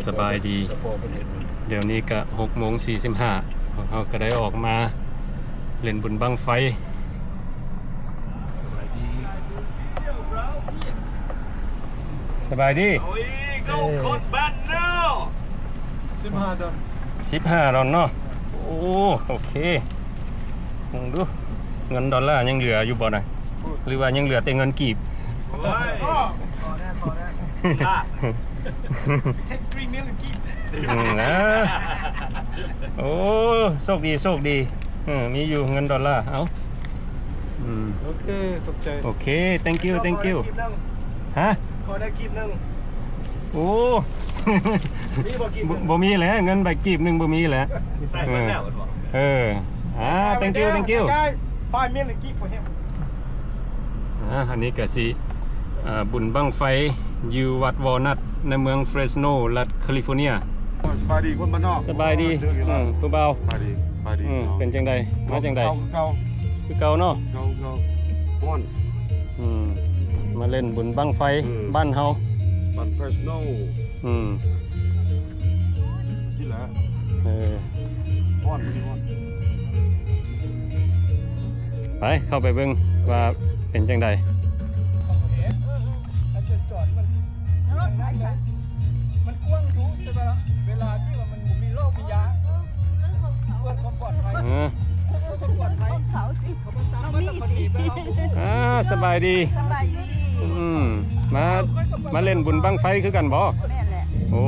ສະບາຍດີ. ດຽວນີ້ກະຫົກໂມງສີ່ສິບຫ້າ ພວກເຮົາກະໄດ້ອອກມາຫຼິ້ນບຸນບັ້ງໄຟ. ສະບາຍດີ ສະບາຍດີ. ເອີ ສິບຫ້າດອນ ສິບຫ້າດອນເນາະ. ໂອ້ ໂອເຄ ເບິ່ງດູ ເງິນດອນລາຍັງເຫຼືອຢູ່ບໍ່ນະ ຫຼືວ່າຍັງເຫຼືອແຕ່ເງິນກີບ? ໂອ້ຍ ພໍແລ້ວ ພໍແລ້ວ ເທກ three million ກີບ. ອືມ ນະ ໂອ້ ໂຊກດີ ໂຊກດີ. ເອີ ມີຢູ່ເງິນດອນລາ. ເອົ້າ ອືມ ໂອເຄ ຂອບໃຈ. ໂອເຄ thank you thank you. ຮະ ຂໍໄດ້ກີບໜຶ່ງ. ໂອ້ ມີບໍ່ກີບໜຶ່ງ? ບໍ່ມີແຫຼະ ເງິນໃບກີບໜຶ່ງບໍ່ມີແຫຼະ. ໃຊ້ໝົດແລ້ວ ເອີ ອ່າ thank you thank you. Five million ກີບ for him. ອ່າ ອັນນີ້ກະຊິ ເອີ ບຸນບັ້ງໄຟຢູ່ວັດວໍນັດ ໃນເມືອງເຟຣສໂນ ລັດຄາລິຟໍເນຍ. ສະບາຍດີຄົນບ້ານນອກ. ສະບາຍດີ ເອີ ຜູ້ບ່າວ. ສະບາຍດີ ສະບາຍດີ. ເປັນຈັ່ງໃດ ມາຈັ່ງໃດ? ຄືເກົ່າ ຄືເກົ່າເນາະ. ເກົ່າ ເກົ່າ ຮ້ອນ. ອືມ ມາຫຼິ້ນບຸນບັ້ງໄຟ ອືມ ບ້ານເຮົາ ບ້ານເຟຣສໂນ. ອືມ ຊີ້ແຫຼະ ເອີ ຮ້ອນ ມື້ນີ້ຮ້ອນ. ໄປ ເຂົ້າໄປເບິ່ງວ່າເປັນຈັ່ງໃດ. ມັນກວ້າງຢູ່ ແຕ່ວ່າເວລາທີ່ວ່າມັນບໍ່ມີໂລກມີຢາ ເພື່ອຄວາມປອດໄພ ເອີ ເພື່ອຄວາມປອດໄພ. ອ່າ ສະບາຍດີ ສະບາຍດີ. ອືມ ມາ ມາຫຼິ້ນບຸນບັ້ງໄຟຄືກັນບໍ່? ແມ່ນແຫຼະ. ໂອ້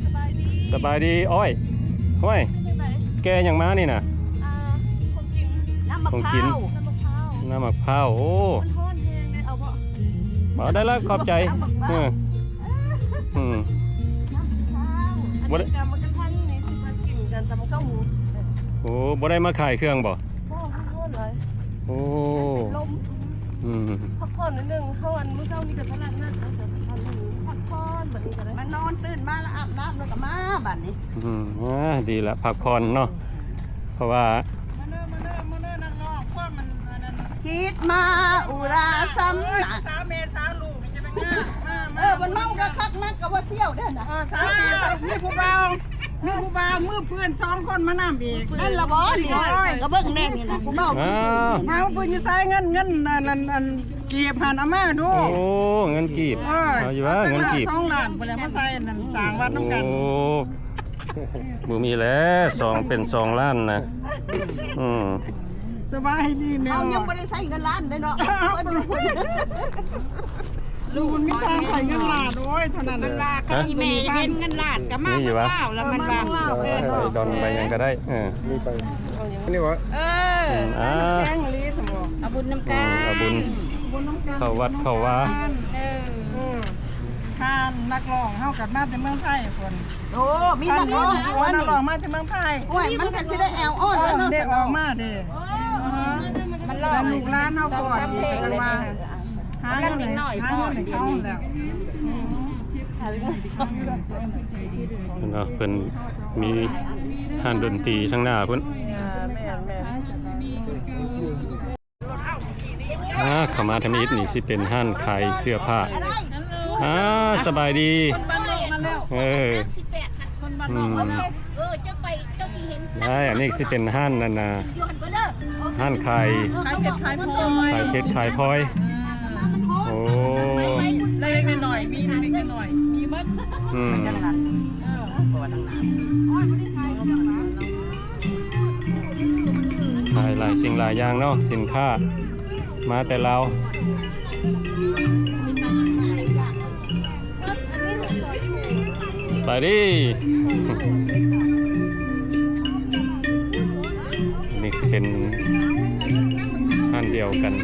ສະບາຍດີ ສະບາຍດີ. ໂອ້ຍ ຫ້ວຍ ແກ່ຫຍັງມານີ້ນະ? ອ່າ ຂອງກິນ ນ້ຳໝາກພ້າວ ນ້ຳໝາກພ້າວ. ໂອ້ ມັນຮ້ອນແຮງເດ້ ເອົາບໍ່? ເອົາໄດ້ລະ ຂອບໃຈ. ນ້ຳໝາກພ້າວ ເອີ ອືມ ນ້ຳໝາກພ້າວ. ອັນນີ້ກະມັນກະທັນນີ້ ຊິມາກິນກັນຕຳບັກຫຸ່ງ. ໂອ້ ບໍ່ໄດ້ມາຂາຍເຄື່ອງບໍ່? ບໍ່ ມັນຮ້ອນຫຼາຍ. ໂອ້ ເປັນລົມ. ອືມ ພັກຜ່ອນໜ້ອຍໜຶ່ງ. ເຮົາ ອັນ ມື້ເຊົ້ານີ້ກະຕະຫຼາດນັດ ພັກຜ່ອນ ບັດນີ້ກະໄດ້ ມານອນ ຕື່ນມາລະອາບນ້ຳ ລະກະມາບັດນີ້. ອືມ ອ່າ ດີລະ ພັກຜ່ອນເນາະ. ເພາະວ່າ ມາເດີ ມາເດີ ມາເດີ ນັກຮ້ອງ ພວກມັນອັນນັ້ນ ຄິດມາອຸລາຊຳນະ ສາວແມ່ສາວລູກ ຈະໄປງາມ ມາ ມາ. ເອີ ມັນເມົາກະຄັກ ມັນກະບໍ່ສ່ຽວເດ້ນະ. ເອີ ສາວແມ່ສາວ ມີຜູ້ບ່າວ ມີຜູ້ບ່າວມືປືນສອງຄົນມານຳອີກ. ແມ່ນລະບໍ່ນີ້? ໂອ້ຍ ກະເບິ່ງແນ່ນີ້ນະ ຜູ້ບ່າວ ອ້າວ ມາ ຜູ້ປືນຢູ່ໃສ? ເງິນ ເງິນ ອັນ ອັນ ອັນ ກີບຫັ້ນ ເອົາມາດູ. ໂອ້ ເງິນກີບ. ເອີ ເອົາຢູ່ວ່າ ເອົາຈັກ ເງິນກີບ ສອງລ້ານພຸ້ນແຫຼະ ມາໃສ່ອັນນັ້ນ ສ້າງວັດນຳກັນ. ໂອ້ ບໍ່ມີແຫຼະ ສອງ ເປັນສອງລ້ານນະ. ອືມ ສະບາຍດີແມ່. ເຮົາຍັງບໍ່ໄດ້ໃຊ້ເງິນລ້ານເດ້ເນາະ. ລູກມັນມີທາງໃຊ້ເງິນລ້ານ. ໂອ້ຍ ເທົ່ານັ້ນ ມັນວ່າຄັນອີ່ແມ່ເຫັນເງິນລ້ານກະມາເມືອງລາວລະ ມັນວ່າ. ເອີ ດອນໃບຫຍັງກະໄດ້. ເອີ ນີ້ໄປ ນີ້ຫວາ? ເອີ ອືມ ອ່າ ແຂງອີ່ຫຼີ ເອົາບຸນນຳກັນ. ເອົາບຸນ ເຂົ້າວັດເຂົ້າວາ. ເອີ ທ່ານນັກຮ້ອງເຮົາກະມາແຕ່ເມືອງໄທພຸ້ນ. ໂອ້ ມີນັກຮ້ອງ ນັກຮ້ອງມາແຕ່ເມືອງໄທ. ໂອ້ຍ ມັນກະຊິໄດ້ແອວອ່ອນແລ້ວເນາະ ໄດ້ອອກມາເດ້. ມັນຫຼອກ ແຕ່ລູກຫຼານເຮົາກະວ່າດີ ກະຈັ່ງວ່າຫາເງິນໃຫ້ ຫາເງິນໃຫ້ເຂົາແລ້ວ. ເນາະ ເພິ່ນມີຮ້ານດົນຕີທາງໜ້າພຸ້ນ. ອ່າ ເຂົ້າມາທຳອິດນີ້ຊິເປັນຮ້ານຂາຍເສື້ອຜ້າ. ອ່າ ສະບາຍດີ. ເອີ ອືມ ເອີ ເຈົ້າໄປ ເຈົ້າຊິເຫັນ. ໄດ້ ອັນນີ້ຊິເປັນຮ້ານນັ້ນນະ ຮ້ານຂາຍ ຂາຍເພັດຂາຍພອຍ ຂາຍເພັດຂາຍພອຍ. ໂອ້ ເລັກໆນ້ອຍໆ ມີເລັກໆນ້ອຍໆ ມີໝົດ. ອືມ ເອີ ຂາຍຫຼາຍສິ່ງຫຼາຍຢ່າງເນາະ ສິນຄ້າມາແຕ່ລາວ. ສະບາຍດີ. ນີ້ຊິເປັນຮ້ານດຽວກັນ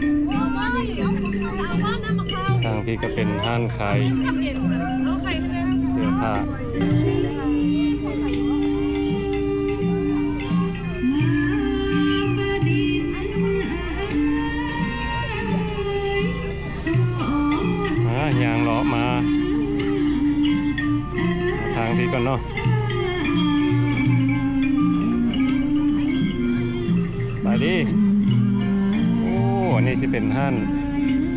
ທາງພີ້ກະເປັນຮ້ານຂາຍເສື້ອຜ້າ. ອ່າ ຍ່າງເລາະມາທາງພີ້ກ່ອນເນາະ. ສະບາຍດີ. ໂອ້ ອັນນີ້ຊິເປັນຮ້ານ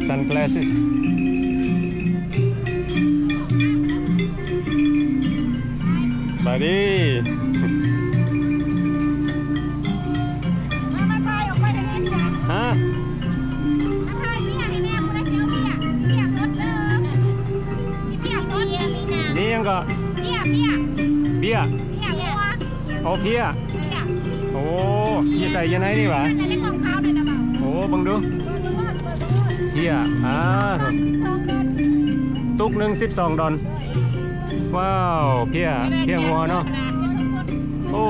sunglasses. ນີ້ ມາ ມາຖ່າຍອອກໄປທາງນີ້ ຮະ ມາຖ່າຍເບຍໃຫ້ແດ່ ຜູ້ໃດຊິເອົາເບຍ ເບຍສົດເດີ ມີເບຍສົດ ມີຫຍັງກໍ ເບຍ ເບຍ ເບຍ ເບຍ ໂອ້ ເພຍ ເພຍ ໂອ້ ຢູ່ໃສ ຢູ່ໃນນີ້ຫວາ? ໃນ ໃນກ່ອງຂາວນັ້ນນະ ໂອ້ ເບິ່ງດູ ເບິ່ງດູ ເພຍ ອ່າ ຕຸກໜຶ່ງສິບສອງດອນ ວ້າວ ເພຍ ເພຍງົວເນາະ ໂອ້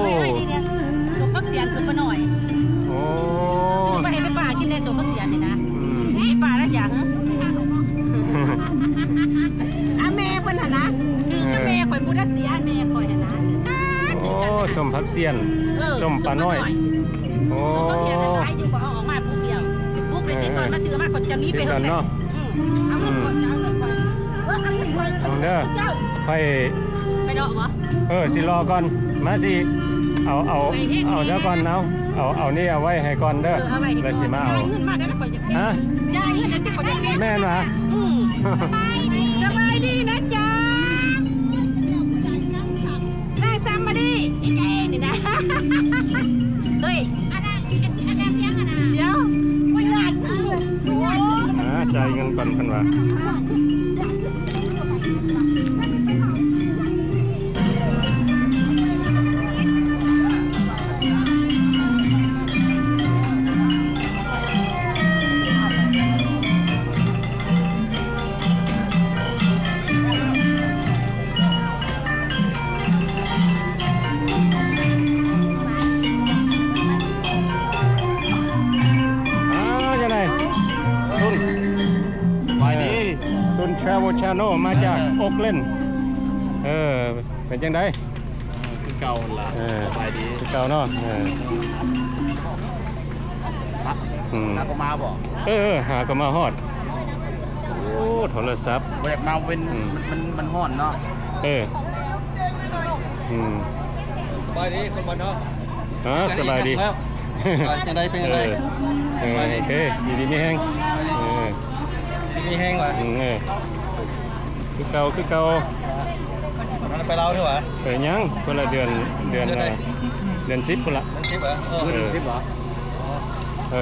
ສົມຜັກສຽນ ສົມປານ້ອຍ ໂອ້ ຊື້ໄປໃຫ້ໄປປ່າກິນແດ່ ສົມຜັກສຽນນີ້ນະ ອືມ ໄປປ່າລະຫຍັງ ອາ ແມ່ເພິ່ນຫັ້ນນະ ຄືກັບແມ່ຂ້ອຍພຸ້ນລະ ເສຍແມ່ຂ້ອຍຫັ້ນນະ ຄືກັນ ໂອ້ ສົມຜັກສຽນ ເອີ ສົມປານ້ອຍ ສົມປານ້ອຍ ໂອ້ ສົມຜັກສຽນຫຼາຍຢູ່ ບໍ່ເອົາອອກມາປຸກດຽວ ປຸກໄດ້ສິບຕອນ ເອີ ມາຊື້ມາ ຂ້ອຍຈະໜີໄປເຮີ້ນແຫຼະ ອືມ ອືມ ເອົາເງິນກ່ອນ ເອົາເງິນກ່ອນ ເອີ ເອົາເງິນກ່ອນ ເອົາເດີ ຂ້ອຍ ໄປເລາະບໍ່? ເອີ ຊິລໍກ່ອນ ມາຊິ ເອົາ ເອົາ ເອົາຊະກ່ອນ ເອົາ ເອົາ ເອົານີ້ເອົາໄວ້ໃຫ້ກ່ອນເດີ ເອີ ເອົາໄວ້ໃຫ້ກ່ອນ ແລ້ວຊິມາເອົາ ຈ່າຍເງິນມາແດ່ ຂ້ອຍຢາກໄດ້ ຈ່າຍເງິນແດ່ ຂ້ອຍຢາກໄດ້ ແມ່ນຫວາ? ອືມ ສະບາຍດີນະຈ໊ະ ນາຍຊຳມາດີ ອີເຈນີ້ນະ ເຮີ້ຍ ອັນນັ້ນ ອັນນັ້ນຫຍັງຫັ້ນນະ ດຽວ ບໍ່ຍາດ ອ່າ ຈ່າຍເງິນກ່ອນເພິ່ນວ່າ ອ່າ ຈັ່ງໃດ ຕຸນ ສະບາຍດີ ຕຸນ Travel Channel ມາຈາກ ເອີ ໂອກແລັນ ເອີ ເປັນຈັ່ງໃດ? ຄືເກົ່າຫັ້ນລະ ເອີ ສະບາຍດີ ຄືເກົ່າເນາະ ເອີ ອືມ ຫາກໍມາບໍ່? ເອີ ຫາກໍມາຮອດ ໂອ້ ໂທລະສັບ ບໍ່ຢາກມາເວັນ ອືມ ມັນ ມັນ ມັນຮ້ອນເນາະ ເອີ ອືມ ສະບາຍດີຄົນບ້ານເນາະ ອ່າ ສະບາຍດີ ຈັ່ງໃດ ເປັນຈັ່ງໃດ ເອີ ສະບາຍດີ ໂອເຄ ຢູ່ດີມີແຮງ ເອີ ມີແຮງຫວາ ອືມ ເອີ ຄືເກົ່າ ຄືເກົ່າ ມັນໄປລາວເທື່ອຫວາ? ໄປຍັງ ພຸ້ນລະເດືອນ ເດືອນ ເດືອນໃດ? ເດືອນສິບພຸ້ນລະ ເດືອນສິບຫວາ? ເອີ ເອີ ເອີ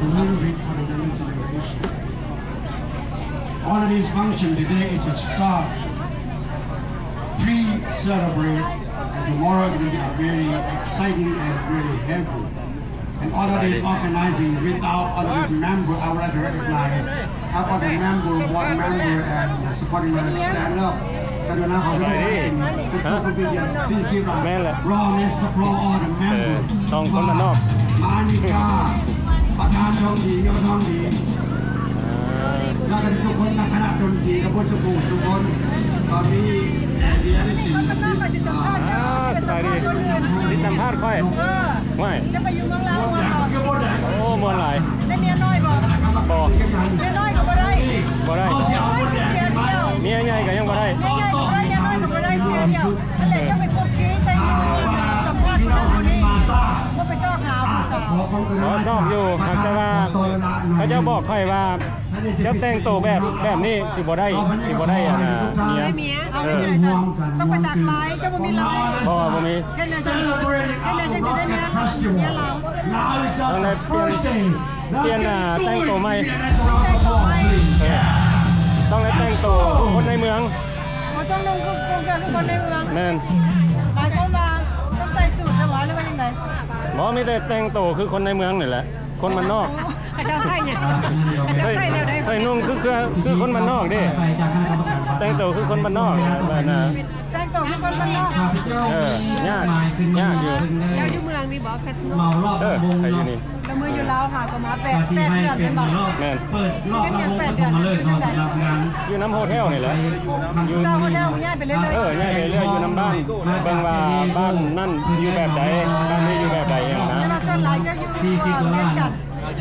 Remembering for the younger generation. All of this function today is a start. Pre-celebrate, and tomorrow is gonna be a very exciting and very happy. And all of this organizing without all of this member, I would like to recognize all of the member, board member, and the supporting member stand up. ສະບາຍດີ ຮະ Please give a ແມ່ນແຫຼະ rawness for all the member. ເອີ ສອງຄົນບ້ານນອກ ມານິກາ ປະທານທ້ອງຖິ່ນ ເຍົາວະຊົນທ້ອງຖິ່ນ ອ່າ ແລ້ວກໍທຸກຄົນ ນັກຄະນະດົນຕີ ກັບເບິດສູ່ຜູ້ສູ່ຄົນ ກໍມີ ອ່າ ສະບາຍດີ ຊິສຳພາດຂ້ອຍ ເອີ ຫວາຍ ຈະໄປຢູ່ເມືອງລາວ ໂອ້ ມ່ວນຫຼາຍ ໄດ້ເມຍນ້ອຍບໍ່? ບໍ່ ເມຍນ້ອຍກໍບໍ່ໄດ້ ບໍ່ໄດ້ ເມຍໃຫຍ່ກໍຍັງບໍ່ໄດ້ ເມຍໃຫຍ່ກໍບໍ່ໄດ້ ເມຍນ້ອຍກໍບໍ່ໄດ້ ເສຍດຽວ ຫັ້ນແຫຼະ ເຈົ້າໄປຄຸກຄີໄປສຳພາດຜູ້ນັ້ນຜູ້ນີ້ ບໍ່ໄປຊອກຫາຜູ້ສາວ ບໍ່ຊອກຢູ່ ຫາກແຕ່ວ່າເຂົາເຈົ້າບອກຂ້ອຍວ່າ ເຈົ້າແຕ່ງໂຕແບບ ແບບນີ້ຊິບໍ່ໄດ້ ຊິບໍ່ໄດ້ອັນນ່າ ເມຍ ເມຍ ເອີ ຕ້ອງໄປສັກລາຍ ເຈົ້າບໍ່ມີລາຍ ບໍ່ ບໍ່ມີ ເຮັດແນວຈັ່ງ ເຮັດແນວຈັ່ງຊິໄດ້ເມຍ ເມຍລາວ ຕ້ອງໄດ້ປ່ຽນ ປ່ຽນ ອ່າ ແຕ່ງໂຕໃໝ່ ແຕ່ງໂຕໃໝ່ ເອີ ຕ້ອງໄດ້ແຕ່ງໂຕຄືຄົນໃນເມືອງ ບໍ່ຕ້ອງນຸ່ງຄື ຄືຄົນໃນເມືອງ ແມ່ນ ໝາຍຄວາມວ່າຕ້ອງໃສ່ສູດຊະຫວາ ຫຼືວ່າຈັ່ງໃດ? ບໍ່ ມີແຕ່ແຕ່ງໂຕຄືຄົນໃນເມືອງນີ້ແຫຼະ ຄົນບ້ານນອກ ເຂົາເຈົ້າໃສ່ຫຍັງ? ເຂົາເຈົ້າໃສ່ແນວໃດ? ໃສ່ນຸ່ງຄື ຄື ຄືຄົນບ້ານນອກເດ້ ແຕ່ງໂຕຄືຄົນບ້ານນອກ ແບບນັ້ນ ແຕ່ງໂຕຄືຄົນບ້ານນອກ ເອີ ຍາກ ຍາກຢູ່ ເຈົ້າຢູ່ເມືອງນີ້ບໍ່? ເອີ ຂ້ອຍຢູ່ນີ້ ແລ້ວເມື່ອຢູ່ລາວຫາກໍມາແປດ ແປດເດືອນແມ່ນບໍ່? ແມ່ນ ເປີດຮອບລຳວົງປະຖົມມະເລີກເນາະ ສຳລັບງານ ຢູ່ນຳໂຮເທວນີ້ແຫຼະ ຢູ່ ເຈົ້າໂຮເທວຍ້າຍໄປເລື້ອຍໆ ເອີ ຍ້າຍໄປເລື້ອຍ ຢູ່ນຳບ້ານ ເບິ່ງວ່າບ້ານນັ້ນຢູ່ແບບໃດ ບ້ານນີ້ຢູ່ແບບໃດ ຫຍັງນະ ແຕ່ວ່າສ່ວນຫຼາຍເຈົ້າຢູ່ ສີ່ສິບກວ່າລ້ານ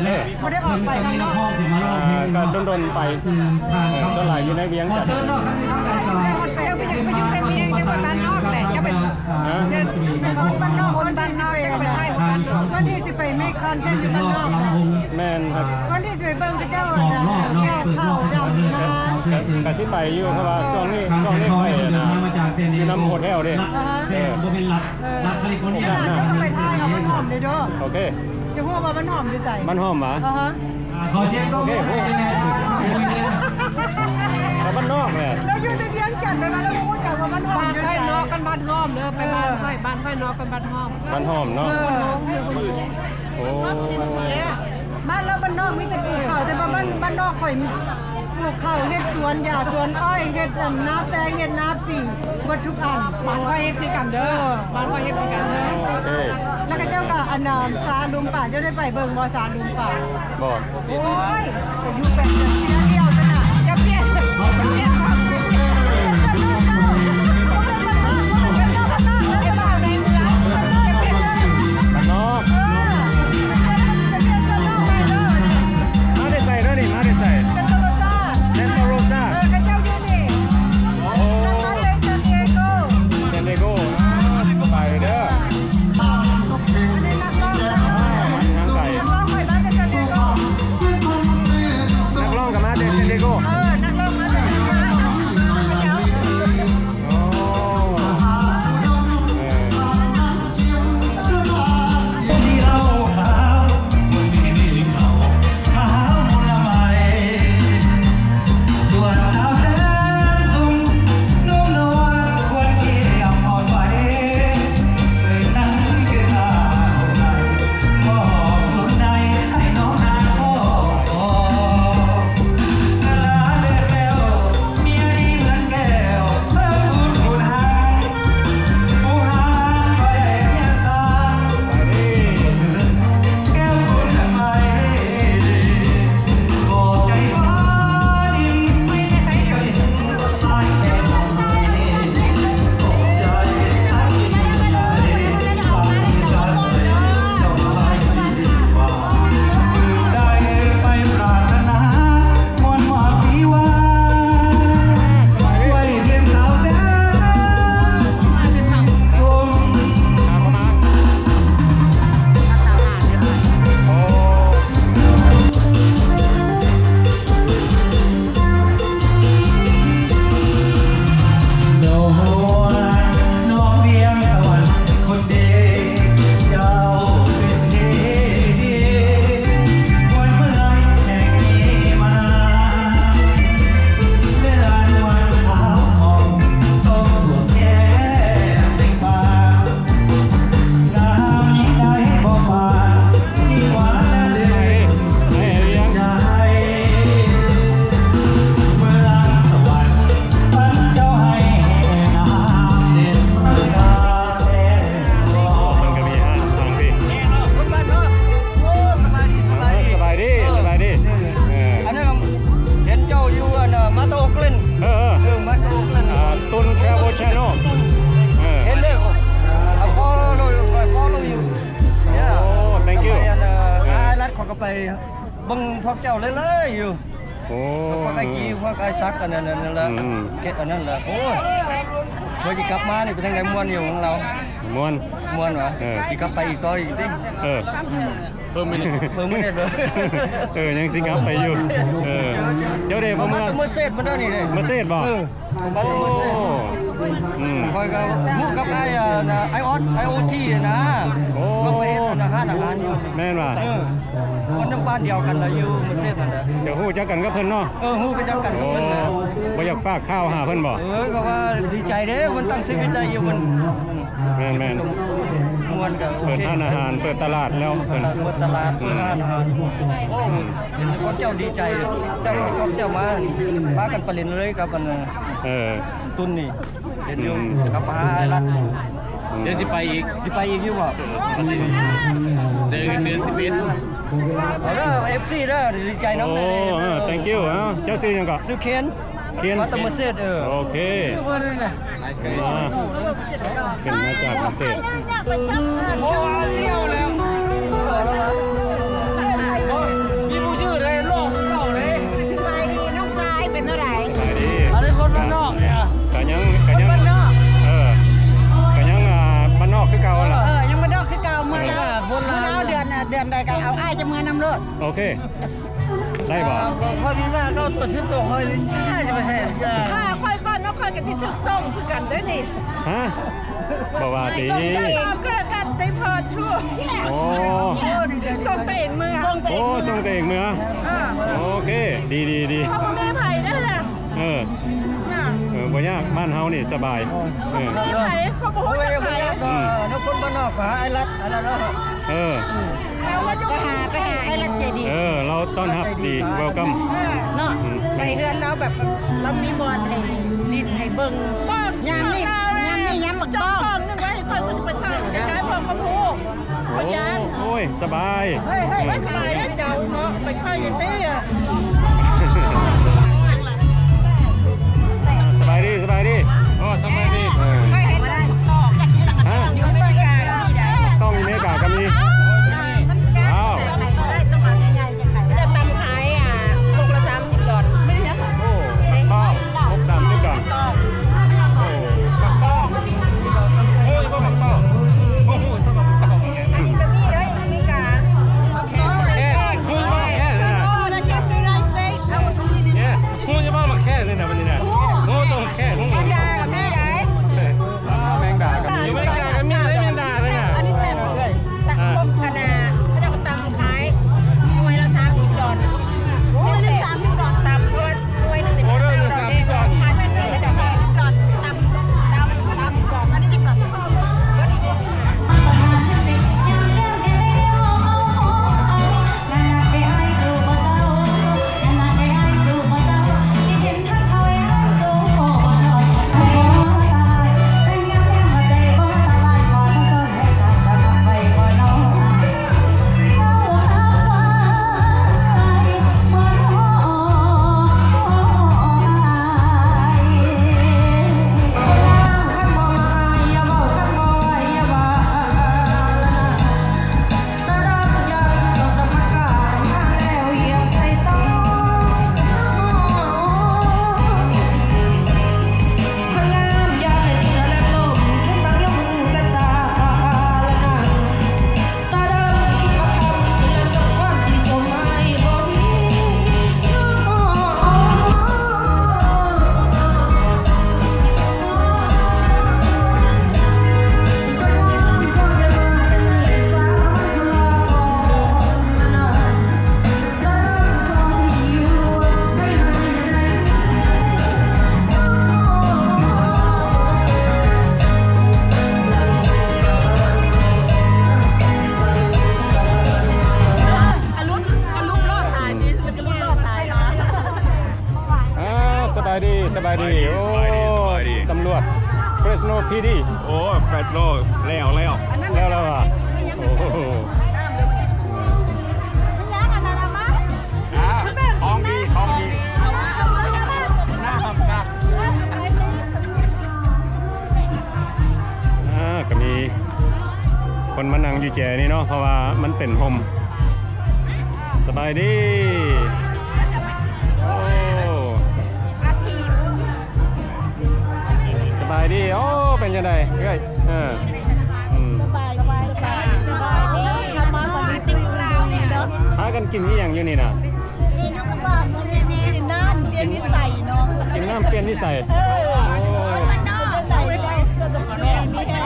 ແລະ ບໍ່ໄດ້ອອກໄປຂ້າງນອກ ອ່າ ກໍດົນໆໄປ ເອີ ສ່ວນຫຼາຍຢູ່ໃນວຽງຈັນ ເຈົ້າໄປຢູ່ ໄປຢູ່ໃນວຽງຈັນ ໄປບ້ານນອກແຫຼະ ເຈົ້າໄປ ຮະ ຄົນບ້ານນອກ ຄົນບ້ານນອກ ເຈົ້າໄປຖ່າຍບ້ານນອກ ຄົນທີ່ຊິໄປເມກຄອນເທັນຢູ່ບ້ານນອກ ແມ່ນ ຄົນທີ່ຊິໄປເບິ່ງເຂົາເຈົ້າ ກ່ຽວເຂົ້າດຳນາ ກໍ ກໍຊິໄປຢູ່ ເພາະວ່າຊ່ວງນີ້ ຊ່ວງນີ້ຂ້ອຍ ອ່າ ຢູ່ນຳໂຮເທວເດ້. ອ່າຮະ ເອີ ເອີ ເຈົ້າກໍໄປຖ່າຍເອົາບ້ານຫອມເດ້ເດີ. ໂອເຄ ຢາກຮູ້ວ່າບ້ານຫອມຢູ່ໃສ? ບ້ານຫອມຫວາ? ອ່າຮະ ໂອເຄ ໂອ້ ໄປບ້ານນອກແຫຼະ. ລາວຢູ່ແຕ່ວຽງຈັນ ໄປມາລາວບໍ່ຮູ້ຈັກວ່າບ້ານຫອມຢູ່ໃສ. ບ້ານຂ້ອຍນອກກັນບ້ານຫອມເດີ ໄປບ້ານຂ້ອຍ ເອີ ບ້ານຂ້ອຍນອກກັນບ້ານຫອມ. ບ້ານຫອມເນາະ ເອີ ໂອ້ ມາແລ້ວບ້ານນອກມີແຕ່ປູກເຂົ້າ ແຕ່ວ່າບ້ານ ບ້ານນອກຂ້ອຍ ປູກເຂົ້າ ເຮັດສວນຢາງ ສວນອ້ອຍ ເຮັດອັນນາແຊງ ເຮັດນາປີ ເບິດທຸກອັນ. ບ້ານຂ້ອຍເຮັດຄືກັນເດີ ເອີ ບ້ານຂ້ອຍເຮັດຄືກັນເດີ. ໂອເຄ ແລ້ວຂະເຈົ້າກໍອັນນາ ສານລຸມປາ ເຈົ້າໄດ້ໄປເບິ່ງບໍ່ ສານລຸມປາ? ບໍ່. ໂອ້ຍ ໄປຢູ່ແປບດຽວ ເທື່ອດຽວຊັ້ນນະ ຢ່າປ່ຽນ ຢ່າປ່ຽນ ມາແຕ່ໃສເດີນີ້ ມາແຕ່ໃສ? ເຊັນຕາໂຣຊາ ເອີ ຂະເຈົ້າຢູ່ນີ້ ໂອ້ ມາແຕ່ຊານດີເອໂກ ຊານດີເອໂກ ອ່າ ໄປເດີ. ອັນນີ້ນັກຮ້ອງ ນັກຮ້ອງ ນັກຮ້ອງຂ້ອຍມາແຕ່ຊານດີເອໂກ ນັກຮ້ອງກໍມາແຕ່ຊານດີເອໂກ ເອີ ນັກຮ້ອງມາແຕ່ຊານດີເອໂກ. ໂອ້ ເອີ.ເພິ່ນກໍມີຮ້ານທາງພີ້. ຄົນບ້ານເນາະ ໂອ້ ສະບາຍດີ ສະບາຍດີ ສະບາຍດີ ເອີ ສະບາຍດີ ເອີ ອັນນັ້ນ ເຫັນເຈົ້າຢູ່ອັນ ເອີ ມາແຕ່ໂອກແລນ ເອີ ເອີ ເອີ ມາແຕ່ໂອກແລນ ອ່າ ຕຸນ Travel Channel ຕຸນ ເອີ ເຫັນເດ້ I follow you I follow you. Yeah. ໂອ້ thank you. ໄປອັນ ເອີ ເອີ ອ້າຍລັດເຂົາກໍໄປເບິ່ງພວກເຈົ້າເລື້ອຍໆຢູ່. ໂອ້ ພວກອ້າຍກີ ພວກອ້າຍສັກ ອັນນັ້ນ ອັນນັ້ນລະ ອືມ ເຂດອັນນັ້ນລະ. ໂອ້ ວ່າຊິກັບມານີ້ເປັນຈັ່ງໃດ ມ່ວນຢູ່ຂອງລາວ? ມ່ວນ ມ່ວນຫວາ? ເອີ ຊິກັບໄປອີກຕໍ່ອີກຕິ? ເອີ ອືມ ເພີ່ມອີກ ເພີ່ມອີກເດີ ເອີ ຍັງຊິກັບໄປຢູ່ ເອີ ເຈົ້າເດ້ ເຂົ້າມາແຕ່ເມືອເສດ ມື້ນີ້ເດ້ ເມືອເສດບໍ່? ເອີ ເຂົ້າມາແຕ່ເມືອເສດ ໂອ້ ອືມ ຂ້ອຍກໍຮູ້ກັບອ້າຍ ອ່າ ນະ ອ້າຍອອດ ອ້າຍໂອທີນະ ໂອ້ ເຮົາໄປເຮັດອັນ ຮ້ານອາຫານຢູ່ ແມ່ນຫວາ? ເອີ ຄົນນຳບ້ານດຽວກັນລະ ຢູ່ເມືອເສດນັ້ນລະ ຈະຮູ້ຈັກກັນກັບເພິ່ນເນາະ? ເອີ ຮູ້ຈັກກັນກັບເພິ່ນນະ ໂອ້ ບໍ່ຢາກຝາກຂ່າວຫາເພິ່ນບໍ່? ເອີ ກໍວ່າດີໃຈເດ້ ເພິ່ນຕັ້ງຊີວິດໄດ້ຢູ່ເພິ່ນ ແມ່ນໆ ມ່ວນກໍໂອເຄ ເປີດຮ້ານອາຫານ ເປີດຕະຫຼາດແລ້ວ ເປີດຕະ ເປີດຕະຫຼາດ ເປີດຮ້ານອາຫານ ອືມ ໂອ້ ເຫັນພວກເຈົ້າດີໃຈ ເຈົ້າ ເອີ ພວກເຈົ້າມາ ພາກັນໄປຫຼິ້ນເລີຍກັບອັນ ເອີ ຕຸນນີ້ ເຫັນຢູ່ ອືມ ກັບອ້າຍລັດ ອືມ ດຽວຊິໄປອີກ ຊິໄປອີກຢູ່ບໍ່? ເຈີກັນເດືອນສິບເອັດ ເອົາເດີ ເອັຟຊີເດີ ດີໃຈນຳ ໂອ້ ເດີ ເອີ thank you ເອົ້າ ເຈົ້າຊື່ຫຍັງເກາະ? ຊື່ເຄນ ເຄນ ມາແຕ່ເມືອເສດ ເອີ ໂອເຄ ມາ ເປັນມາຈາກເມືອເສດ ໂອ້ ລ້ຽວແລ້ວ ມີຜູ້ຊື່ໄດ້ລອກເຈົ້າເດ້ ສະບາຍດີນ້ອງຊາຍ ເປັນຈັ່ງໃດ? ສະບາຍດີ ອັນນີ້ຄົນບ້ານນອກນີ້ ກະຍັງ ກະຍັງ ຄົນບ້ານນອກ ເອີ ກະຍັງ ອ່າ ບ້ານນອກຄືເກົ່າຫັ້ນລະ ເອີ ຍັງບ້ານນອກຄືເກົ່າ ເມື່ອລາວ ເມື່ອລາວເດືອນ ເດືອນໃດກະເອົາອ້າຍຈະເມືອນຳໂລດ ໂອເຄ ໄດ້ບໍ່? ເອີ ຂ້ອຍມີມາເກົ້າໂຕ ສິບໂຕ ຂ້ອຍ ຫ້າສິບເປີເຊັນ ເອີ ຂ້ອຍກ່ອນເນາະ ຂ້ອຍກໍຊິຖືກສົ່ງຄືກັນເດ້ນີ້. ຮະ? ບໍ່ວ່າຕິ? ສົ່ງເຈົ້າຕອບກໍແລ້ວກັນຕິ ພາທຸ. ໂອ້ ສົ່ງຕົວເອງເມືອ. ໂອ້ ສົ່ງຕົວເອງເມືອ. ເອີ ໂອເຄ ດີໆໆ. ເຂົາບໍ່ມີໃຜເດ້ລະ. ເອີ ນະ ເອີ ບໍ່ຍາກ ບ້ານເຮົານີ້ສະບາຍ. ເອີ ເຂົາບໍ່ມີໃຜ ເຂົາບໍ່ຮູ້ຈັກໃຜ. ອືມ ນຳຄົນບ້ານນອກ ໄປຫາອ້າຍລັດ ອ້າຍລັດລາວ. ເອີ ໄປຫາ ໄປຫາອ້າຍລັດໃຈດີ. ເອີ ລາວຕ້ອນຮັບດີ ເວລຄັມ ເນາະ. ອືມ ໄປເຮືອນລາວແບບ ລາວມີບ່ອນໃຫ້ຫຼິ້ນໃຫ້ເບິ່ງ. ຍາມນີ້ ຍາມນີ້ຍາມໝາກຕ້ອງ. ເຈົ້າຂອງໜຶ່ງໄວ້ໃຫ້ຂ້ອຍ ຂ້ອຍຈະໄປຖ່າຍໃກ້ໆ ເພາະເຂົາຮູ້. ໂອ້ຍ ສະບາຍ. ເຮີ້ຍ ສະບາຍເດ້ເຈົ້າເນາະ ໄປຄ່ອຍເຮັດເດ້. ສະບາຍດີ ສະບາຍດີ. ໂອ້ ສະບາຍດີ. ເອີ ເຄີຍເຫັນໝາກຕ້ອງ? ຮະ? ຢູ່ອາເມລິກາກໍມີໄດ໋. ໝາກຕ້ອງຢູ່ອາເມລິກາກໍມີ. ວ້າວ. ເຂົາເຈົ້າຕຳຂາຍ ອ່າ ກົກລະສາມສິບດອນ. ໂອ້ ໝາກຕ້ອງ ກົກສາມສິບດອນ. ໂອ້ ໝາກຕ້ອງ ໂອ້ຍ ໝາກຕ້ອງ ໂອ້ໂຫ ໝາກຕ້ອງ. ອັນນີ້ກໍມີເດ້ ອາເມລິກາ. ແຂກ ຮູ້ບໍ່ແຂກນີ້ນະ? ຮູ້ຢູ່ບໍ່ໝາກແຂກນີ້ນະ ບັດນີ້ນະ? ຮູ້ຕົວແຂກ ຮູ້. ແມງດາກໍມີໄດ໋. ແມງດາກໍມີເດ້ ແມງດາເດ້ນະ. ອັນນີ້ແຊບ. ອ່າ ຂະໜາດເຂົາເຈົ້າກໍຕຳຂາຍໜ່ວຍລະສາມສິບດອນ. ໂອ້ຍ ໜ່ວຍໜຶ່ງສາມສິບດອນ. ຕຳ ເພາະວ່າໜ່ວຍໜຶ່ງນີ້ ໂອ້ ໜ່ວຍໜຶ່ງສາມສິບດອນ. ຕຳ ຕຳ ຕຳ ຕຳ ອັນນີ້ອີກດອນ.ອາ ສະບາຍດີ ສະບາຍດີ. ໂອ້ ສະບາຍດີ ສະບາຍດີ. ຕຳຫຼວດ Fresno PD. ໂອ້ Fresno ແລ້ວ ແລ້ວ ແລ້ວ ແລ້ວຫວາ? ໂອ້ໂຫ. ອ່າ ຂອງດີ ຂອງດີ. ອ່າ ກໍມີຄົນມານັ່ງຢູ່ແຈນີ້ເນາະ ເພາະວ່າມັນເປັນຮົ່ມ. ສະບາຍດີ. ໂອ້ ສະບາຍດີ. ໂອ້ ເປັນຈັ່ງໃດເອື້ອຍ? ເອີ ອືມ ສະບາຍດີ ສະບາຍດີ ສະບາຍດີ. ເຮົາມາຕອນນີ້ຕິດລາວນີ້ເນາະ. ພາກັນກິນອີ່ຫຍັງຢູ່ນີ້ນະ? ກິນນ້ຳປ່ຽນນິໄສເນາະ. ກິນນ້ຳປ່ຽນນິໄສ. ເອີ ໂອ້ ເປັນຈັ່ງໃດເຈົ້າ? ສຸຂະພາບດີແຮງ.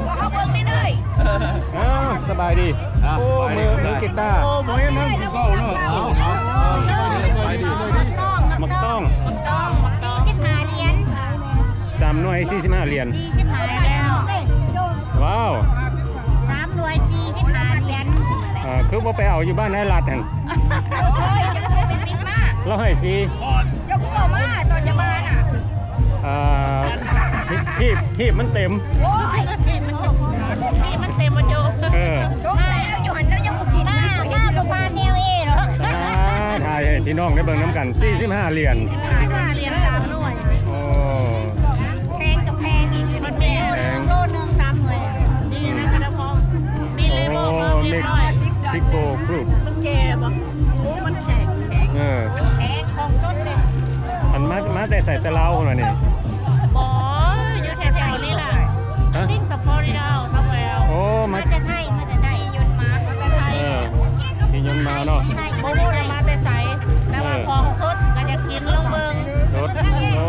ເຮົາເບິ່ງໄດ້ເລີຍ. ອ້າວ ສະບາຍດີ. ອ້າວ ໂອ້ ສະບາຍດີ ມື ມືກີຕາ. ໂອ້ ບໍ່ເຫັນນຳກິນເຂົ້າເນາະ. ເອົາ ເອົາ ເອົາ ສະບາຍດີ ສະບາຍດີ. ໝາກຕ້ອງ ໝາກຕ້ອງ ສີ່ສິບຫ້າຫຼຽນ. ສາມໜ່ວຍສີ່ສິບຫ້າຫຼຽນ. ສີ່ສິບຫ້າຫຼຽນ. ວ້າວ ສາມໜ່ວຍສີ່ສິບຫ້າຫຼຽນ. ເອີ ຄືບໍ່ໄປເອົາຢູ່ບ້ານອ້າຍລັດຫັ້ນ? ໂອ້ຍ ເຈົ້າຄືບໍ່ໄປປິດມາ? ລາວໃຫ້ຟຣີ. ເຈົ້າຄືບໍ່ມາຕອນຈະມານະ? ອ່າ ຮີບ ຮີບມັນເຕັມ. ໂອ້ຍ ຮີບມັນເຕັມ ຮີບມັນເຕັມບໍ່ໂຈ. ເອີ ສົງໄສລາວຢູ່ຫັ້ນລາວຍັງບໍ່ກິນ. ມາ ມາບໍ່ຜ່ານແນວເອເນາະ. ອ່າ ຖ່າຍໃຫ້ພີ່ນ້ອງໄດ້ເບິ່ງນຳກັນ. ສີ່ສິບຫ້າຫຼຽນ. ສີ່ສິບຫ້າຫຼຽນ ສາມໜ່ວຍ. ໂອ້ ແພງກໍແພງອີກ. ຢູ່ໃນແມ່ໂລໜຶ່ງສາມໜ່ວຍ. ນີ້ນະ ກະດາພອງ. ມີເລໂມ ໂອ້ ມີ Mix Pickle Fruit. ມັນແກ່ບໍ່? ໂອ້ ມັນແຂງ ແຂງ. ເອີ ມັນແຂງ ຂອງສົດເດ້. ອັນມາ ມາແຕ່ໃສ? ແຕ່ລາວພຸ້ນຫວານີ້? ບໍ່ ຢູ່ແຖວໆນີ້ລະ. ຮະ? I think Florida somewhere. ໂອ້ ມາ ມາແຕ່ໄທ ມາແຕ່ໄທ. ຂີ່ຍົນມາ ມາແຕ່ໄທ. ເອີ ຂີ່ຍົນມາເນາະ. ບໍ່ຮູ້ວ່າມາແຕ່ໃສ ແຕ່ວ່າ ເອີ ຂອງສົດ ກໍຢາກກິນ ລອງເບິ່ງ. ສົດ ໂອ້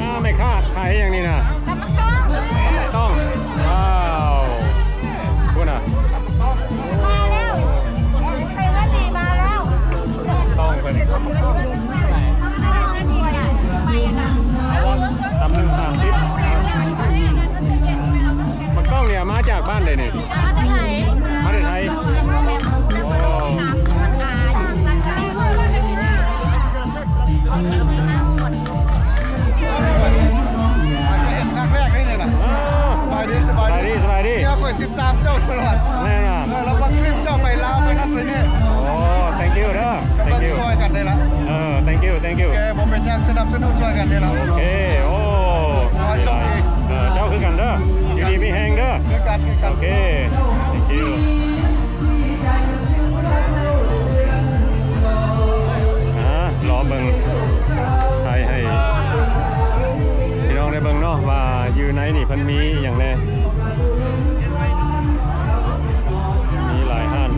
ອ້າວ ແມ່ຄ້າຂາຍຫຍັງນີ້ນະ? ຕຳບັກຕ້ອງ ຕຳບັກຕ້ອງ ວ້າວ ພຸ້ນນະ ມາແລ້ວ ໄປເວັນນີ້ມາແລ້ວ ຕຳບັກຕ້ອງເພິ່ນ ຕຳໜຶ່ງສາມສິບ ບັກຕ້ອງນີ້ມາຈາກບ້ານໃດນີ້? ມາແຕ່ໄທ ມາແຕ່ໄທ ໂອ້ ມາແຕ່ຄັ້ງແລກນີ້ນະ ເອີ ສະບາຍດີ ສະບາຍດີ ສະບາຍດີ ສະບາຍດີ ເມຍຂ້ອຍຕິດຕາມເຈົ້າຕະຫຼອດ ແມ່ນຫວາ? ເອີ ລາວມາຄລິບເຈົ້າໄປລາວໄປນັ້ນໄປນີ້ ໂອ້ ແທັງກິ້ວເດີ ແທັງກິ້ວ ຊ່ອຍກັນໄດ້ລະ ເອີ ແທັງກິ້ວ ແທັງກິ້ວ ໂອເຄ ບໍ່ເປັນຫຍັງ ສະໜັບສະໜູນຊ່ອຍກັນໄດ້ລະ ໂອເຄ ໂອ້ ຂໍໃຫ້ໂຊກດີ ເອີ ເຈົ້າຄືກັນເດີ ຢູ່ດີມີແຮງເດີ ຄືກັນ ຄືກັນ ໂອເຄ ແທັງກິ້ວ ອ່າ ລໍເບິ່ງ ຖ່າຍໃຫ້ພີ່ນ້ອງໄດ້ເບິ່ງເນາະ ວ່າຢູ່ໃນນີ້ເພິ່ນມີອີ່ຫຍັງແດ່ ມີຫຼາຍຮ້ານ.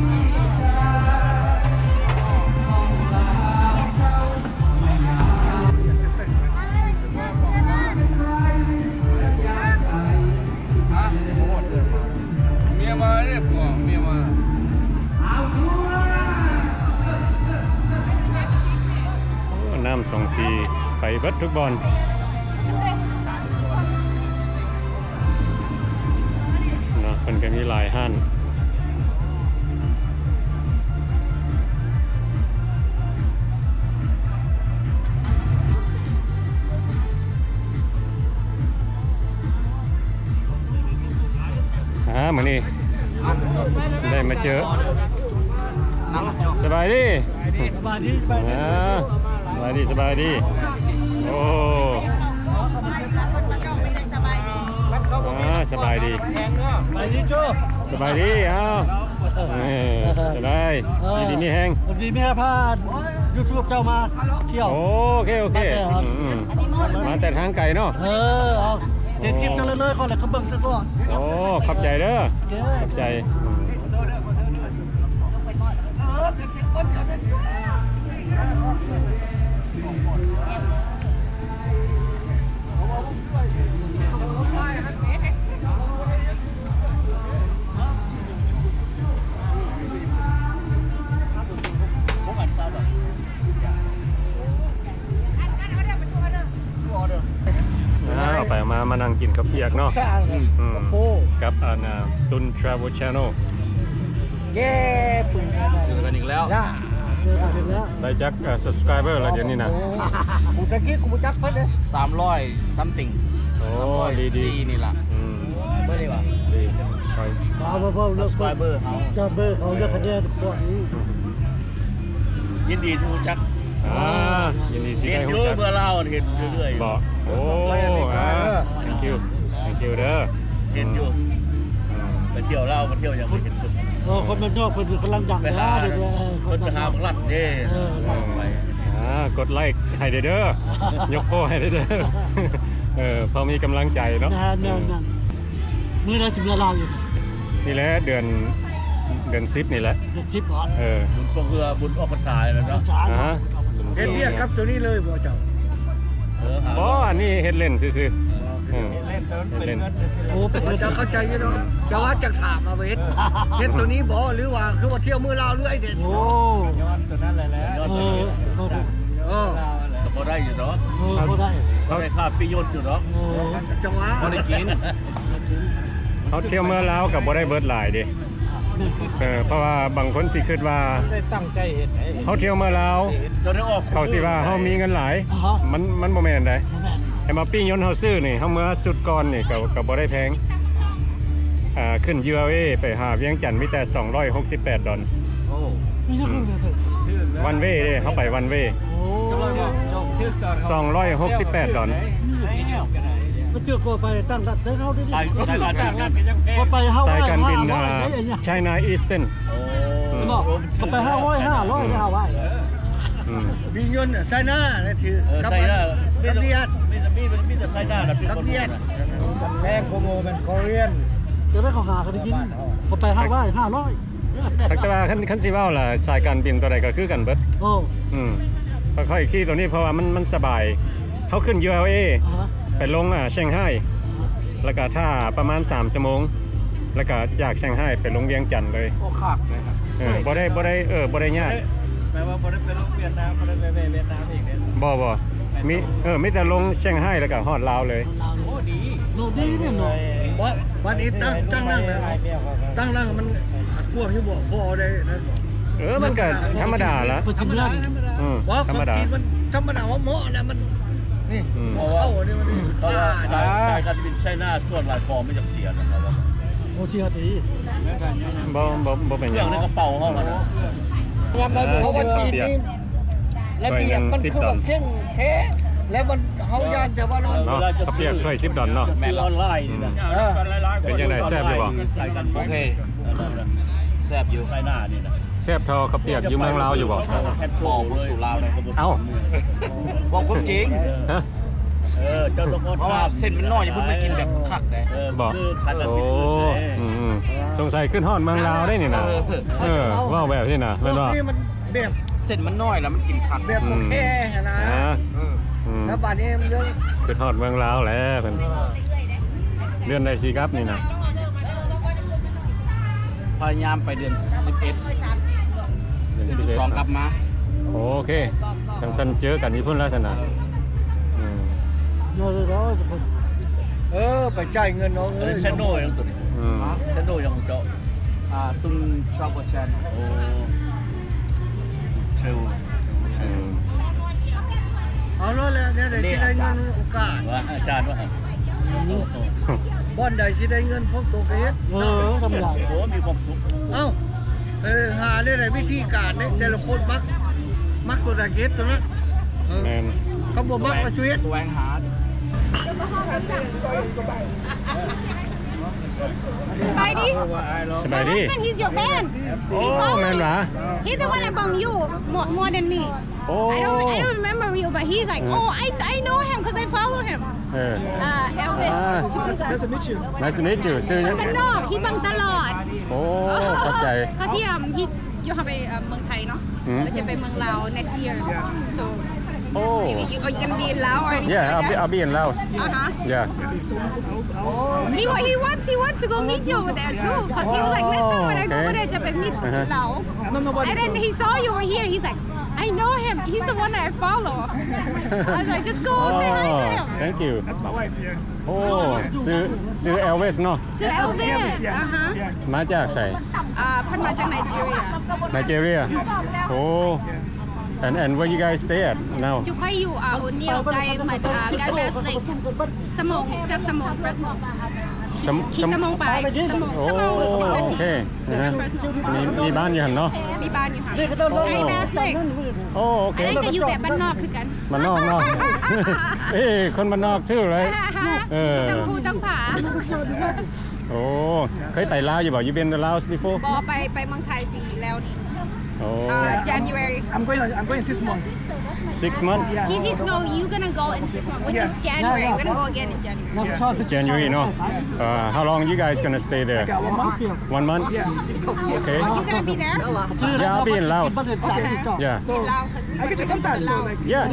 ໂອ້ ນ້ຳສອງສີໄປເບິດທຸກບ່ອນເນາະ ເພິ່ນກໍມີຫຼາຍຮ້ານ. ອ່າ ມື້ນີ້ໄດ້ມາເຈີ ສະບາຍດີ ສະບາຍດີ ສະບາຍດີ ອ່າ ສະບາຍດີ ສະບາຍດີ ໂອ້ ສະບາຍດີ ອ່າ ສະບາຍດີ ສະບາຍດີໂຈ້ ສະບາຍດີ ເອົ້າ ເອີ ຈັ່ງໃດ ເອີ ຢູ່ດີມີແຮງ ຢູ່ດີມີແຮງ ພາຢູທູບເຈົ້າມາທ່ຽວ ໂອເຄ ໂອເຄ ມາແຕ່ ອືມ ມາແຕ່ທາງໄກເນາະ ເອີ ເອົາ ເຫັນຄລິບເຈົ້າເລື້ອຍໆ ຂ້ອຍລະກໍເບິ່ງຕະຫຼອດ ໂອ້ ຂອບໃຈເດີ ຂອບໃຈ ອືມ. ອ່າ ເອົາໄປເອົາມາ ມານັ່ງກິນເຂົ້າປຽກເນາະ ອືມ ກັບອັນ ຕຸນ Travel Channel ເຢ້ ເຈີກັນອີກແລ້ວ ເຈີກັນອີກແລ້ວ ໄດ້ຈັກ ເອີ subscriber ລະດຽວນີ້ນະ ໂອ້ ກູຈັກກິນ ກູບໍ່ຈັກເພິ່ນເດ້ ສາມຮ້ອຍ something ໂອ້ ສາມຮ້ອຍສີ່ ດີໆ ນີ້ລະ ອືມ ເບິ່ງນີ້ວ່າ ດີ subscriber ເຮົາ subscriber ເຂົາເລືອກຄະແນນກ່ອນ ຍິນດີທີ່ຮູ້ຈັກ ອ່າ ຍິນດີທີ່ໄດ້ຮູ້ຈັກ ເຫັນຢູ່ເມືອລາວ ເຫັນເລື້ອຍໆ ບໍ່ ໂອ້ ອ່າ thank you thank you ເດີ ເຫັນຢູ່ ອືມ ໄປທ່ຽວລາວ ໄປທ່ຽວຫຍັງ ເຫັນເພິ່ນ ເອີ ຄົນບ້ານນອກເພິ່ນກຳລັງດັງ ໄປຫາ ເອີ ເພິ່ນໄປຫາບັກລັດເດ້ ເອີ ເອີ ໄປ ອ່າ ກົດໄລໃຫ້ເດີ ຍົກໂປ້ໃຫ້ເດີ ເອີ ພໍມີກຳລັງໃຈເນາະ ແມ່ນໆ ອືມ ມື້ໃດຊິເມືອລາວອີກ ນີ້ແຫຼະ ເດືອນ ເດືອນສິບນີ້ແຫຼະ ເດືອນສິບບໍ ເອີ ບຸນຊ່ວງເຮືອ ບຸນອອກພັນສານັ້ນເນາະ ອາ ເຮັດວຽກກັບໂຕນີ້ເລີຍບໍ່ເຈົ້າ? ເອີ ບໍ່ ອັນນີ້ເຮັດເລ່ນຊື່ໆ ເອີ ເຮັດເລ່ນ ເອີ ເຮັດເລ່ນ ໂອ້ ເຈົ້າເຂົ້າໃຈຢູ່ເນາະ ເຈົ້າວ່າຈັກຖາມວ່າເຮັດ ເຮັດໂຕນີ້ບໍ່ ຫຼືວ່າຄືວ່າທ່ຽວເມືອລາວເລື້ອຍເດ້? ໂອ້ ຍ້ອນໂຕນັ້ນແຫຼະ ເອີ ເອີ ກໍພໍໄດ້ຢູ່ດອກ ເອີ ພໍໄດ້ ພໍໄດ້ຄ່າປີ້ຍົນຢູ່ດອກ ເອີ ຈັ່ງວ່າ ພໍໄດ້ກິນ. ເຮົາທ່ຽວເມືອລາວກໍບໍ່ໄດ້ເບິດຫຼາຍເດ້ ເອີ ເພາະວ່າບາງຄົນຊິຄິດວ່າ ໄດ້ຕັ້ງໃຈເຮັດໃດ ເຮົາທ່ຽວເມືອລາວ ເຂົາຊິວ່າເຮົາມີເງິນຫຼາຍ ອາຮະ ມັນ ມັນບໍ່ແມ່ນໃດ ບໍ່ແມ່ນ ແຕ່ວ່າປີ້ຍົນເຮົາຊື້ນີ້ ເຮົາເມືອຊຸດກ່ອນນີ້ກໍ ກໍບໍ່ໄດ້ແພງ ອ່າ ຂຶ້ນ ຢູແອລເອ ໄປຫາວຽງຈັນມີແຕ່ສອງຮ້ອຍຫົກສິບແປດດອນ ໂອ້ ອືມ ວັນເວເດ້ ເຮົາໄປວັນເວ ໂອ້ ສອງຮ້ອຍຫົກສິບແປດດອນ ມັນເທື່ອກໍໄປຕ່າງລັດເດີ ເຮົາໄດ້ ສາຍ ສາຍການບິນ ກໍໄປເຮົາ ສາຍການບິນ ອ່າ China Eastern ໂອ້ ເຫັນບໍ່ ກໍໄປເຮົາຮ້ອຍ ຫ້າຮ້ອຍ ອືມ ເຮົາໄວ້ ອືມ ບິນຍົນ China ນະ ຖື ເອີ China ມີແຕ່ ມີແຕ່ ມີແຕ່ China ນະ ກັບຫວຽດ ແພງກວ່າໝູ່ແມ່ນ Korean ຈະໄດ້ເຂົາຫາກັນໄດ້ກິນ ກໍໄປເຮົາໄວ້ ຫ້າຮ້ອຍ ແຕ່ວ່າຄັນ ຄັນຊິເວົ້າລະ ສາຍການບິນຕົວໃດກໍຄືກັນເບິດ ໂອ້ ອືມ ຂ້ອຍຂີ່ຕົວນີ້ເພາະວ່າມັນ ມັນສະບາຍ ເຮົາຂຶ້ນ ຢູແອລເອ ອາຮະ ໄປລົງ ອ່າ Shanghai ແລ້ວກໍຖ້າປະມານສາມຊົ່ວໂມງ ແລ້ວກໍຈາກ Shanghai ໄປລົງວຽງຈັນເລີຍ ໂອ້ ຄັກເລີຍ ເອີ ບໍ່ໄດ້ ບໍ່ໄດ້ ເອີ ບໍ່ໄດ້ຍາກ ແປວ່າບໍ່ໄດ້ໄປລົງຫວຽດນາມ ບໍ່ໄດ້ໄປແວ່ຫວຽດນາມອີກເດ້ ບໍ່ ບໍ່ ມີ ເອີ ມີແຕ່ລົງ Shanghai ແລ້ວກໍຮອດລາວເລີຍ ໂອ້ ດີ ໂອ້ ດີເດ້ເນາະ ບໍ່ ບັດນີ້ຕັ້ງ ຕັ້ງນັ່ງ ຕັ້ງນັ່ງມັນກວ້າງຢູ່ບໍ່ ພໍໄດ້ນັ້ນບໍ່ ເອີ ມັນກໍທຳມະດາລະ ເປັນສິບເດືອນ ອືມ ບໍ່ ທຳມະດາ ຂອງຈີນມັນທຳມະດາ ເໝາະໆ ນະ ມັນ ນີ້ ອືມ ເຂົ້ານີ້ມັນ ເພາະວ່າສາຍ ອ່າ ສາຍການບິນໄຊນາສ່ວນຫຼາຍຂອງມັນຢາກເສຍນະ ເພາະວ່າ ໂອ້ ເສຍຕິ ບໍ່ ບໍ່ ບໍ່ເປັນຫຍັງ ເຄື່ອງໃນກະເປົາເຮົາຫັ້ນນະ ເພາະວ່າຈີນນີ້ລະບຽບມັນຄືວ່າເຄັ່ງແທ້ ແລ້ວມັນ ເຮົາຢ້ານແຕ່ວ່າເນາະ ເນາະ ເຂົ້າປຽກຖ້ວຍສິບດອນເນາະ ແມ່ນລະ ຊື້ອອນລາຍນີ້ນະ ເອີ ເປັນຈັ່ງໃດ ແຊບຢູ່ບໍ່? ໂອເຄ ແຊບຢູ່ ໄຊນານີ້ນະ ແຊບທໍ່ເຂົ້າປຽກຢູ່ເມືອງລາວຢູ່ບໍ່? ບໍ່ ບໍ່ສູ້ລາວເລີຍ ເອົ້າ ເວົ້າຄວາມຈິງ ຮະ ເອີ ເຈົ້າຕ້ອງ ເພາະວ່າເສັ້ນມັນນ້ອຍ ເພິ່ນມາກິນແບບຄັກເດ້ ບໍ່ ຄືຄັນ ໂອ້ ອືມໆ ສົງໄສຂຶ້ນຮອດເມືອງລາວໄດ໋ນີ້ນະ ເອີ ເອີ ເວົ້າແບບນີ້ນະ ແມ່ນບໍ່? ນີ້ມັນແບບ ເສັ້ນມັນນ້ອຍແລ້ວມັນກິນຄັກ ແບບບໍ່ແຄຫັ້ນນະ ອືມ ອ່າ ອືມ ແລ້ວບາດນີ້ມັນເລື່ອງ ຂຶ້ນຮອດເມືອງລາວແລ້ວເພິ່ນ ເດືອນໃດຊິກັບນີ້ນະ? ພະຍາຍາມໄປເດືອນສິບເອັດ ເດືອນສິບສອງກັບມາ. ໂອເຄ ຈັ່ງຊັ້ນເຈີກັນຢູ່ພຸ້ນລະຊັ້ນນະ. ເອີ ອືມ ເອີ ໄປຈ່າຍເງິນເອົາເອີຍ. ແຊນແນວຫຍັງໂຕນີ້? ອືມ ແຊນແນວຫຍັງຂອງເຈົ້າ? ອ່າ ຕຸນ Travel Channel. ໂອ້ ເຊວ ເຊວ ເຊວ. ອືມ ເອົາໂລດແຫຼະ ແນວໃດຊິໄດ້ເງິນໂອກາດ ວ່າອາຈານວ່າ ໂຕ ໂຕ ບ່ອນໃດຊິໄດ້ເງິນພວກໂຕກະເຮັດ. ເອີ ທຳໄດ້. ໂອ້ ມີຄວາມສຸກ. ເອົ້າ ເອີ ຫາແນວໃດ ວິທີການເດ້ ແຕ່ລະຄົນມັກ ມັກໂຕໃດກະເຮັດໂຕນັ້ນ. ເອີ ແມ່ນ ຄັນບໍ່ມັກກະຊິເຮັດ ສະແຫວງຫາ. ສະບາຍດີ ສະບາຍດີ. My husband, he's your fan. ໂອ້ He follow ແມ່ນຫວາ? He's the one that bang you more, more than me. ໂອ້ I don't, I don't remember you, but he's like, ເອີ Oh, I, I know him 'cause I follow him. ເອີ Uh, Elvis. Ah, nice to meet you. Nice to meet you. ຊື່ຫຍັງ? ບ້ານນອກ he ບັງຕະຫຼອດ. ໂອ້ ຂອບໃຈ. ເຂົາຊິ um, he ຢູ່ ເຮົາໄປ ເອີ ເມືອງໄທເນາະ ອືມ ເຮົາຈະໄປເມືອງລາວ next year. So ໂອ້ you, you, are you gonna be in Laos or anything? Yeah, like I'll be, that? I'll be in Laos. Uh-huh. Yeah. He wa-, he wants, he wants to go meet you over there too, 'cause he was like, Next time when I go over there ຈະໄປ meet ລາວ. And then he saw you were here, he's like, I know him, he's the one that I follow. I was like, Just go say hi to him. Oh, thank you. That's my wife, yes. ໂອ້ ຊື່ ຊື່ Elvis ເນາະ? ຊື່ Elvis. Elvis, yeah. Uh-huh. Yeah. ມາຈາກໃສ? ອ່າ ເພິ່ນມາຈາກ Nigeria. Nigeria. ໂອ້ And, and where you guys stay at now? ຢູ່ ຂ້ອຍຢູ່ ອ່າ O'Neill ໃກ້ ອ່າ ໃກ້ Bass Lake. ຊົ່ວໂມງ ຈັກຊົ່ວໂມງ Fresno. ສະ ຂີ່ ສະ ຊົ່ວໂມງປາຍ ຊົ່ວໂມງ ໂອ້ ຊົ່ວໂມງສິບນາທີ. ໂອເຄ ຈາກ Fresno. ມີ ມີບ້ານຢູ່ຫັ້ນເນາະ? ມີບ້ານຢູ່ຫັ້ນ ໃກ້ Bass Lake. ໂອ້ ໂອເຄ ອັນນີ້ກະຢູ່ແບບບ້ານນອກຄືກັນ. ບ້ານນອກເນາະ. ເອີ ຄົນບ້ານນອກຊື່ເລີຍ. ເອີ ທັງພູທັງຜາ. ໂອ້ ເຄີຍໄປລາວຢູ່ບໍ່? You been to Laos before? ບໍ່ ໄປ ໄປເມືອງໄທປີແລ້ວນີ້. ໂອ້ Uh, January. I'm going, I'm going six months. Six months? Yeah. He said, No, you gonna go in six months, which is January. We're gonna go again in January. January ເນາະ. Uh, how long you guys gonna stay there? Like, uh, one month. One month? Yeah. Okay. Oh, you gonna be there? Yeah, I'll be in Laos. Okay. Yeah. So, in Laos, 'cause we I get your contact, so, like, yeah.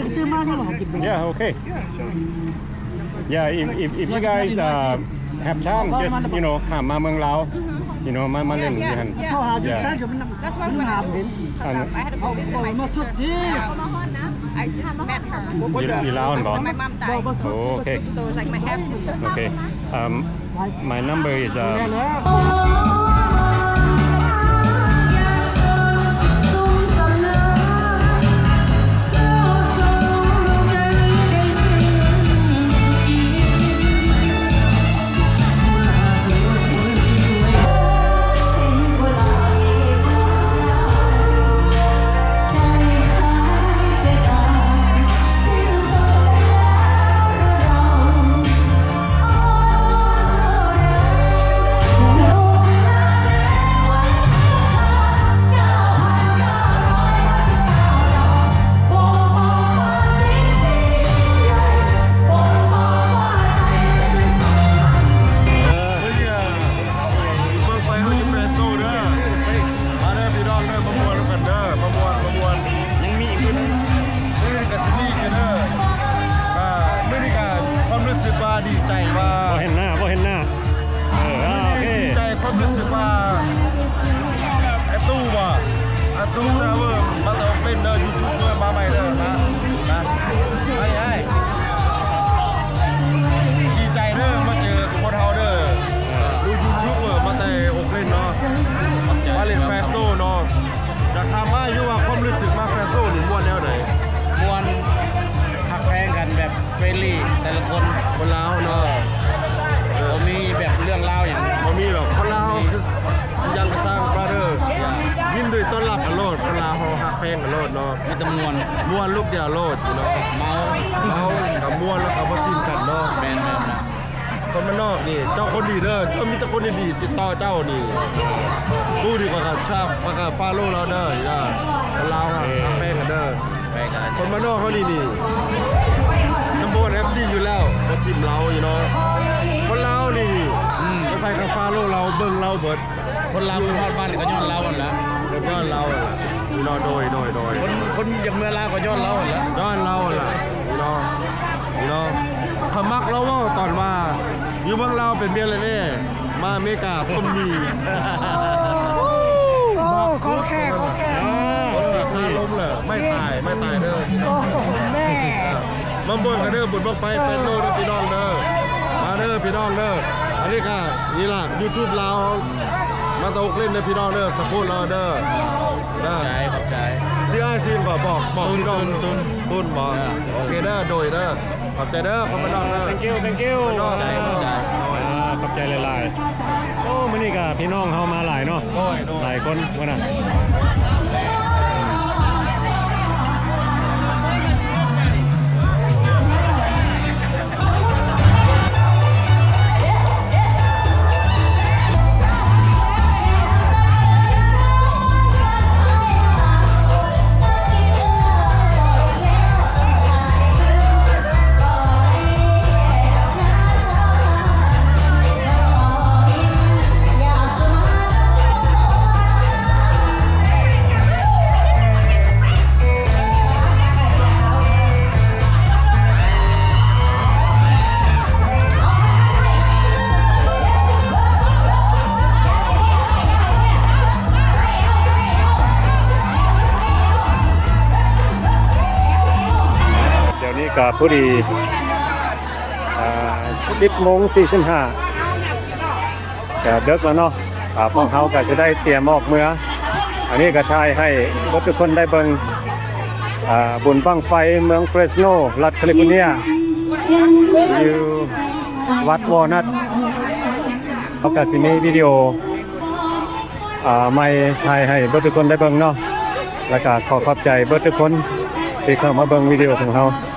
Yeah, okay. Yeah, sure. Yeah, if, if, if you guys, uh, have time, just, you know, ຂ້າມມາເມືອງລາວ you know ມາ ມາຫຼິ້ນຢູ່ຫັ້ນ. That's why I wanna go, 'cause, um, I had to go visit my sister. I just met her. ຢູ່ລາວຫັ້ນບໍ່? My mom died. ໂອເຄ So it's like my half sister. ໂອເຄ um, My number is, um, ມື້ນີ້ເບິ່ງໄຟເຮົາຢູ່ Fresno ເດີ. ມາເດີພີ່ນ້ອງເດີ ມາມ່ວນນຳກັນເດີ ມາມ່ວນ ມາມ່ວນ. ຍັງມີອີກມື້ໜຶ່ງ ມື້ນີ້ກະຊິມີອີກເດີ. ກະມື້ນີ້ກະຄວາມຮູ້ສຶກວ່າດີໃຈວ່າ ບໍ່ເຫັນໜ້າ ບໍ່ເຫັນໜ້າ. ເອີ ອ່າ ໂອເຄ ດີໃຈ ຄວາມຮູ້ສຶກວ່າ ໄອ້ຕູ້ບໍ່ ໄອ້ຕູ້ Travel ມາແຕ່ໂອເຄເດີ ຢູທູບເບີມາໃໝ່ເດີ ມາ ມາ ມາ ອ້າຍ ດີໃຈເດີ ມາເຈີຄົນເຮົາເດີ ເອີ ລູກຢູທູບເບີມາແຕ່ໂອເຄເນາະ ມາຫຼິ້ນ Fresno ເນາະ. ຢາກຖາມອ້າຍຢູ່ວ່າ ຄວາມຮູ້ສຶກມາ Fresno ນີ້ມ່ວນແນວໃດ? ມ່ວນ ຮັກແພງກັນແບບ friendly ແຕ່ລະຄົນ ຄົນລາວເນາະ. ເອີ ບໍ່ມີແບບເລື່ອງລາວຫຍັງ ບໍ່ມີດອກ ຄົນລາວຄືຫຍັງກະຊ່າງ brother ຍິນດີຕ້ອນຮັບກັນໂລດ ຄົນລາວເຮົາຮັກແພງກັນໂລດເນາະ. ມີແຕ່ມ່ວນ ມ່ວນລູກດຽວໂລດ ເນາະ. ເມົາ ເມົາກະມ່ວນ ແລ້ວກະບໍ່ຖິ້ມກັນເນາະ. ແມ່ນໆໆ. ຄົນບ້ານນອກນີ້ ເຈົ້າຄົນດີເດີ ເຈົ້າມີແຕ່ຄົນດີໆຕິດຕໍ່ເຈົ້ານີ້ ຕູ້ນີ້ຂ້ອຍກະຊາບ ຂ້ອຍກະ follow ລາວເດີ ຄົນລາວຫັ້ນ ເອີ ຮັກແພງກັນເດີ. ຄົນບ້ານນອກເຮົານີ້ນີ້ number one FC ຢູ່ແລ້ວ ບໍ່ຖິ້ມລາວຢູ່ເນາະ. ຄົນລາວນີ້ນີ້ ອືມ ໃຜກະ follow ລາວ ເບິ່ງລາວເບິດ. ຄົນລາວມາຮອດບ້ານກະຍ້ອນລາວຫັ້ນແຫຼະ ກະຍ້ອນລາວຫັ້ນແຫຼະ ເນາະ. ໂດຍ ໂດຍ ໂດຍ ຄົນ ຄົນຢາກເມືອລາວກະຍ້ອນລາວຫັ້ນແຫຼະ ຍ້ອນລາວຫັ້ນແຫຼະ ເນາະ. ເນາະ ຂ້ອຍມັກລາວເວົ້າຕອນວ່າ ຢູ່ເມືອງລາວເປັນເມຍເລເນ່ ມາອາເມລິກາຕົ້ມໝີ່. ໄມ້ຕາຍ ໄມ້ຕາຍເດີພີ່ນ້ອງ ໂອ້ໂຫ ແມ່ ເອີ ມາເບິ່ງກັນເດີ ບຸນບັ້ງໄຟແຟນໂນເດີພີ່ນ້ອງເດີ ມາເດີພີ່ນ້ອງເດີ ອັນນີ້ກະນີ້ລະ YouTube ລາວ ມາຕະອົກຫຼິ້ນເດີພີ່ນ້ອງເດີ ສະໂພດລາວເດີ ເດີ ຂອບໃຈ ຂອບໃຈ ຊື່ອ້າຍຊື່ຫຍັງກໍບອກ ບອກພີ່ນ້ອງ ຕຸນ ຕຸນ ຕຸນບໍ ເອີ ໂອເຄເດີ ໂດຍເດີ ຂອບໃຈເດີ ຂອບໃຈເດີ Thank you Thank you ຂອບໃຈ ຂອບໃຈ ອ່າ ຂອບໃຈຫຼາຍໆ ໂອ້ ມື້ນີ້ກະພີ່ນ້ອງເຮົາມາຫຼາຍເນາະ ໂດຍ ໂດຍ ຫຼາຍຄົນມື້ນັ້ນ. ດຽວນີ້ກະພໍດີ ອ່າ ສິບໂມງສີ່ສິບຫ້າ ກະເດິກແລ້ວເນາະ ອ່າ ພວກເຮົາກະຈະໄດ້ຕຽມອອກເມືອ ອັນນີ້ກະຖ່າຍໃຫ້ເບິດທຸກຄົນໄດ້ເບິ່ງ ອ່າ ບຸນບັ້ງໄຟເມືອງເຟຣສໂນ ລັດຄາລິຟໍເນຍ ຢູ່ວັດວໍນັດ ເຮົາກະຊິມີວິດີໂອ ອ່າ ໃໝ່ຖ່າຍໃຫ້ເບິດທຸກຄົນໄດ້ເບິ່ງເນາະ ແລ້ວກະຂໍຂອບໃຈເບິດທຸກຄົນທີ່ເຂົ້າມາເບິ່ງວິດີໂອຂອງເຮົາ.